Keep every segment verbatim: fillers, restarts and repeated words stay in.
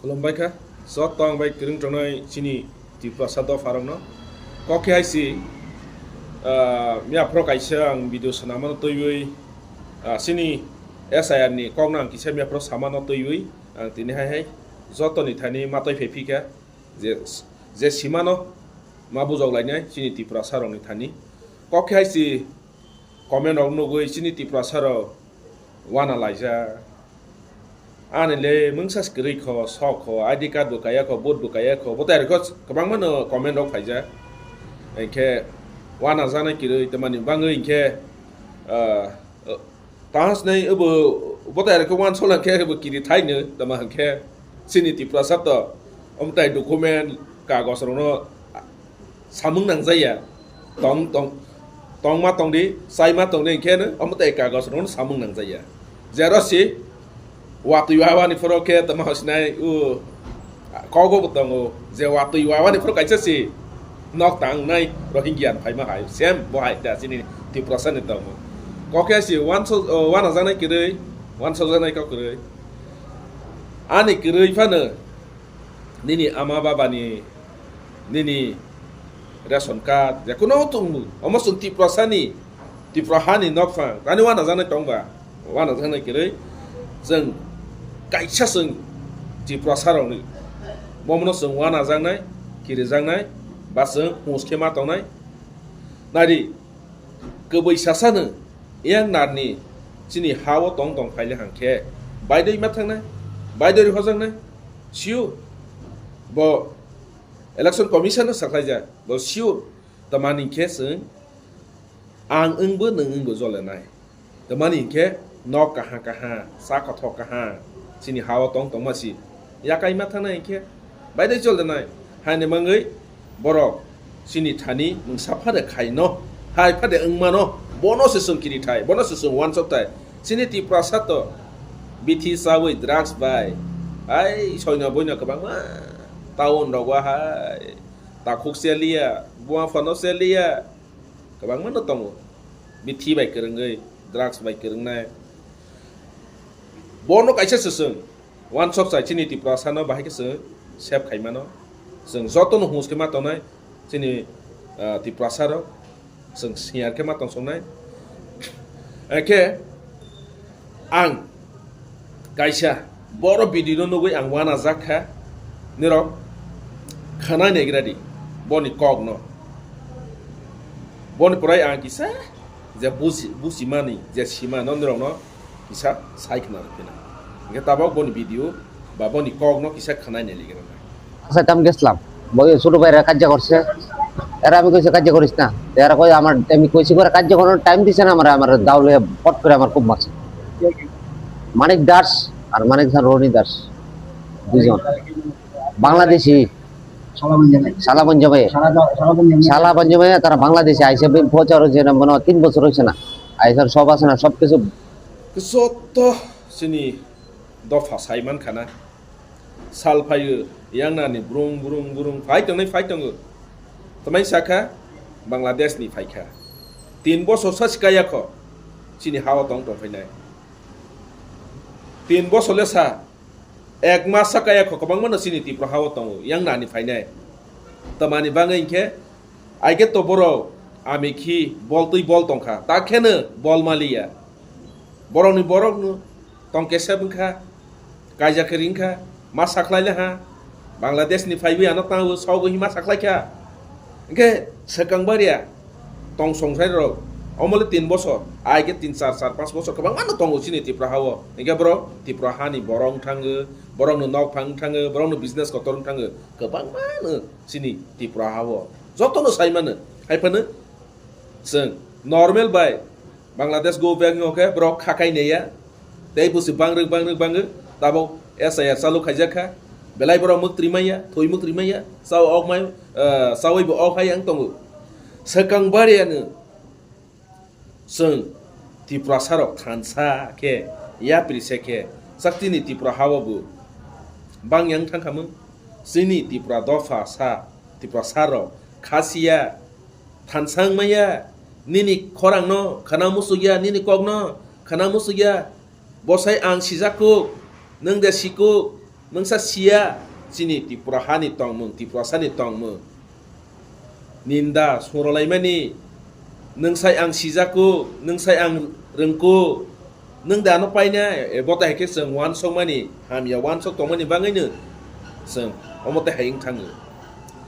Khulumbai kha, joto ang bai kwrwng tongnai chini Tiprasa dopharokno. Kok khe hai si, ah, miyaphro kaisa ang video swnamano twiwi, ah, chini S I R ni kokno ang kisa miyaphro samano twiwi, ang tini hai hai jotoni thani ma twi phai phi kha, je, je simano ma bujok lainai chini Tiprasa rokni thani. Kok khe hai si comment rok nugwi chini Tiprasa rok wana laijak. Ani le mungsa se kwrwi kho, sok kho, I D card bo kaya kho, vote bo kaya kho, bo tayar kho, kwbangma no comment rok phaijak. Hinkhe wana jana kwrwi tamani bangwi hinkhe, ah, tahas nai obo bo tayar khe wan solang khe bo kiri thaino tama hinkhe chini Tiprasa to omo tai document kagos rokno samung nangjaya. Tong, tong, tongma tongdi, chaima tongdi, hinkhe no omo tei kagos rokno samung nangjaya. Jero si watwi wawani phoro khe tamo sinai u kogo bo tongo, je watwi wawani phoro kaisa si nok tangnai Rohingya phaima hai, same bo hai da chini Tiprasa ni tongo. Kokhe si wanso-, o, wanajaknai kwrwi, wansojaknai kok kwrwi. Ani kwrwi phano nini ama babani, nini ration card, je kuno tongmung, omo chwng Tiprasani, Tipra hani nokphang, tani wanajaknai tongba, wanajaknai kwrwi, chwng kaisa chwng Tiprasarokni, bomono chwng wanajaknai, kirijaknai, ba chwng hus khe ma tongnai. Nari, kwbwi sasano, yang narni, chini ha-o tong tong phaile hang khe, baidoi ma thangnai, baidoi hojaknai, sure, bo Election Commission no sakhlaijak, bo sure, tamani khe chwng ang wngbo nwng wngbo jolenai. Tamani hinkhe nok kaha kaha, sa kothok kaha, chini ha-o tong tongma si yakai ma thangnai hinkhe, baidai jolenai, haini mangwi borok chini thani mungsa phade khaino, hai phade wngmano, bono se chwng kiri thai, bono se chwng wansok thai. Chini Tiprasa to bithi chawi drugs bai, ai soino boino kwbangma town rogo hai, takhuk se liya, buma phano se liya, kwbangma no tongo. Bithi bai kwrwngwi, drugs bai kwrwngnai. Bono kaisa se chwng wansok chai chini Tiprasa no bahai khe chwng save khai mano. Chwng joto no hus khe ma tongnai chini, ah, Tiprasa rok. Chwng siyar khe ma tongsongnai. Ekhe ang kaisa boro video no nugwi ang wanajak kha, nirok khwnai naigra di boni kok no. Boni pore ang kisa je buji, buji mani je sima no nirok no kisa sai khna rw phina. Hinkhe tabok boni video ba boni kok no kisa khwnai naigra nai. আচ্ছা, আমি গেছিলাম, বই ছোট ভাইরা কার্য করছে, এরা আমি কইছি কার্য করিস না, এরা কই আমার, আমি কইছি করে কার্য করার টাইম দিছে না আমার, আমার দাউলে পট করে আমার খুব মারছে। মানিক দাস আর মানিক খান রনি দাস, দুইজন বাংলাদেশি। সালাবন জামাই। সালাবন জামাই, তারা বাংলাদেশে আইসে বছর হয়েছে না, মনে হয় তিন বছর হয়েছে না। আইসার সব আছে না, সব কিছু। Joto chini dopha sai man khana. Sal phaio, yang nani brung, brung, brung, phai tongnai, phai tongo. Tamai sakha, Bangladesh ni phaikha. Tin bosor sa sikaya kho, chini hao tong tong phainai. Tin bosor le sa, ek mas sakaya kho, kwbangma no chini Tripura hao tongo, yang nani phainai. Tamani bangwi hinkhe, aike to borok, ami khi bol twi bol tongkha, ta kheno bol maliya. Borokni borokno tong kesep wngkha, kaijak khe ringkha, ma sakhlai le ha, Bangladesh ni phaiwi ano tangwi sogwi hima sakhlai kha. Hinkhe swkang baria tong songsairok, omo le tin bosor, ai khe tin, char, char, panch bosor kwbangma no tongo chini Tripura hao. Hinkhe borok Tripura hani borok wng thango, borokno nok phang wng thango, borokno business kotor wng thango, kwbangma no chini Tripura hao. Jotono sai mano, hai phano chwng normal bai Bangladesh go back wngkhe borok kha kai naiya. Tei busi bangrwk, bangrwk, bangrwk, tabok S I R chalu khaijak kha. Belai borok mwktwi manya, thwi mwktwi manya, chao ok mai, eh, chaui bo ok hai ang tongo. Swkang bariano chwng Tripura sarok thansa khe, yapri se khe, saktini Tripura hao bo bang yang thang khamung. Chini Tripura dopha sa, Tripura sarok khasiya, thansa wng maya, nini khorang no khana musuk ya, nini kok no khana musuk ya, bosai ang sijak kuk, nwng de si kuk, Nwngsa siya chini Tripura hani tongmung, Tripurasani tongmung. Ninda sungrolaimani, nwngsai ang sijaku, nwngsai ang rwngku, nwng de ano paina, e, bo tai hai khe chwng uansukmani, hamya uansuk tongmani bagwino chwng omo tai hai wng thango.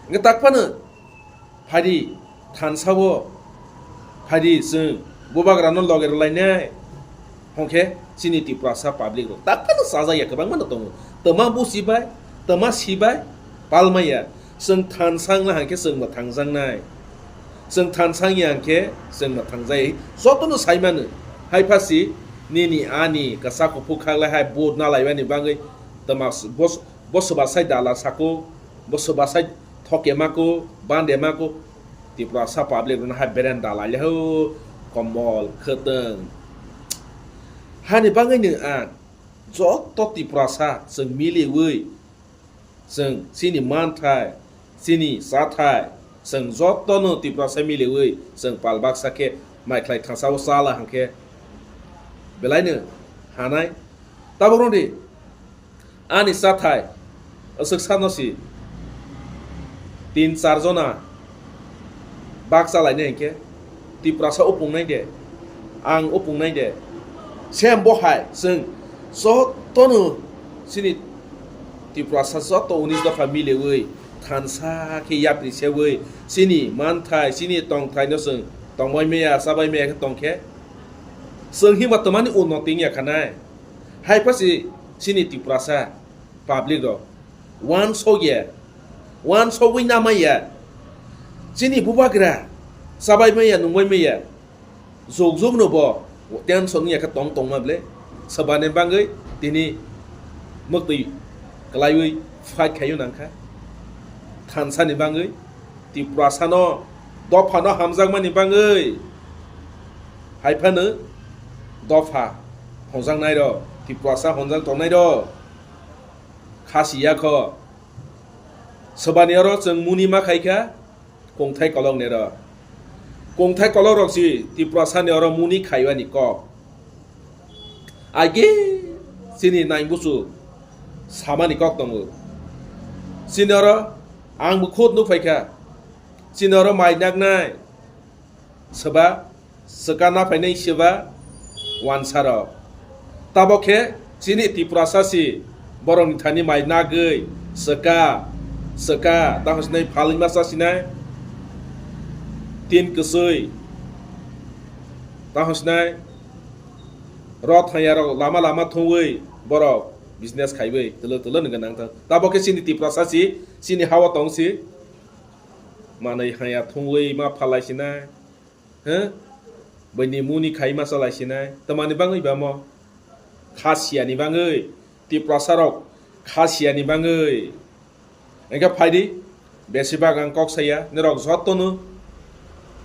Hwnkhe tak phano phaidi thansa-o, phaidi chwng bubagrano loge rwlainai. Hwnkhe chini Tiprasa public rok tak phano chajak ya, kwbangma no tongo. Twma buchibai, twma sibai, palmaya. Chwng thansa wngna hwnkhe chwng mwthangjaknai. Chwng thansa wngya hwnkhe chwng mwthangjai. Jotono sai mano. Hai phasi nini ani kwchak kuphuk khaklai hai vote na laimani bagwi twma s-, bos-, bo swbasai dala sako, bo swbasai thokemako, bandemako, Tiprasa public rokno hai berenda lailaiho, komol, khwtwng. Hani bagwino ang joto Tiprasa chwng miliwi, chwng chini manthai, chini chathai, chwng jotono Tiprasa miliwi chwng pal baksa khe mai khlai thansa-o chala hwnkhe belaino hanai. Tabuk rwdi, ani chathai aswk sano si tin char jona bak chalainai hwnkhe Tiprasa upungnai de, ang upungnai de. Sem bo hai chwng jotono chini Tiprasa joto unis dopha miliwi thansa khe yapri sewi chini manthai, chini tongthaino chwng tongbai maya, chabai maya khe tongkhe chwng himba twmani unnoti wngya khanai. Hai phasi chini Tiprasa public rok uansukya, uansugwi namaya. Chini bubagra chabai maya, nungbai maya, jok jok no bo tension wngya khe tong tongma ble. Swbani bagwi tini mwktwi kwlaiwi fight khaio nangkha. Thansani bagwi, Tiprasano dophano hamjakmani bagwi. Hai phano dopha honjaknai rok, Tiprasa honjak tongnai rok khasi ya kho. Swbani oro chwng muni ma khai kha, kongthai kolok ni oro. Kongthai kolok rok si Tiprasa ni oro muni khaiwani kok. Age chini nai buchu samani kok tongo. Chini oro ang bo khud nuk phai kha. Chini oro mai naknai. Swba swka na phainai swba wansarok. Tabok khe chini Tiprasa si borokni thani mai nagwi swka, swka, tamo sinai phalwi ma cha sinai, tin kwswi, tamo sinai rot hanya rok lama lama thungwi borok business khaiwi tolo tolo nw gwnang thang. Tabok khe chini Tiprasa si chini hawa tong si manwi hanya thungwi ma phalai sinai. He? Bini muni khai ma chalai sinai. Tamani bangwi ba mo? Khasiya ni bangwi. Tiprasa rok khasiya ni bangwi. Engkhe phaidi, besibak ang kok saya, norok jotono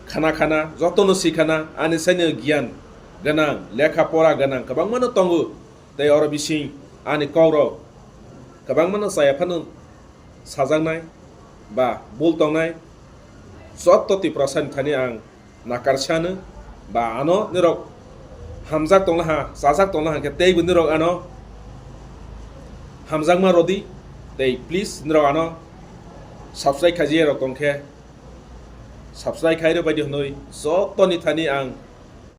khana khana, jotono si khana, ani saino giyan gwnang, lekha pora gwnang, kwbangma no tongo. Tei oro bising ani kok rok kwbangma no chaya phano sajaknai ba bul tongnai. Joto Tiprasa ni thani ang nakar sano ba ano norok hamjak tongna ha, chajak tongna ha khe teibo norok ano hamjakma rodi. Tei please norok ano subscribe khaijak rok tong khe subscribe khai rw baidi hwnwi joto ni thani ang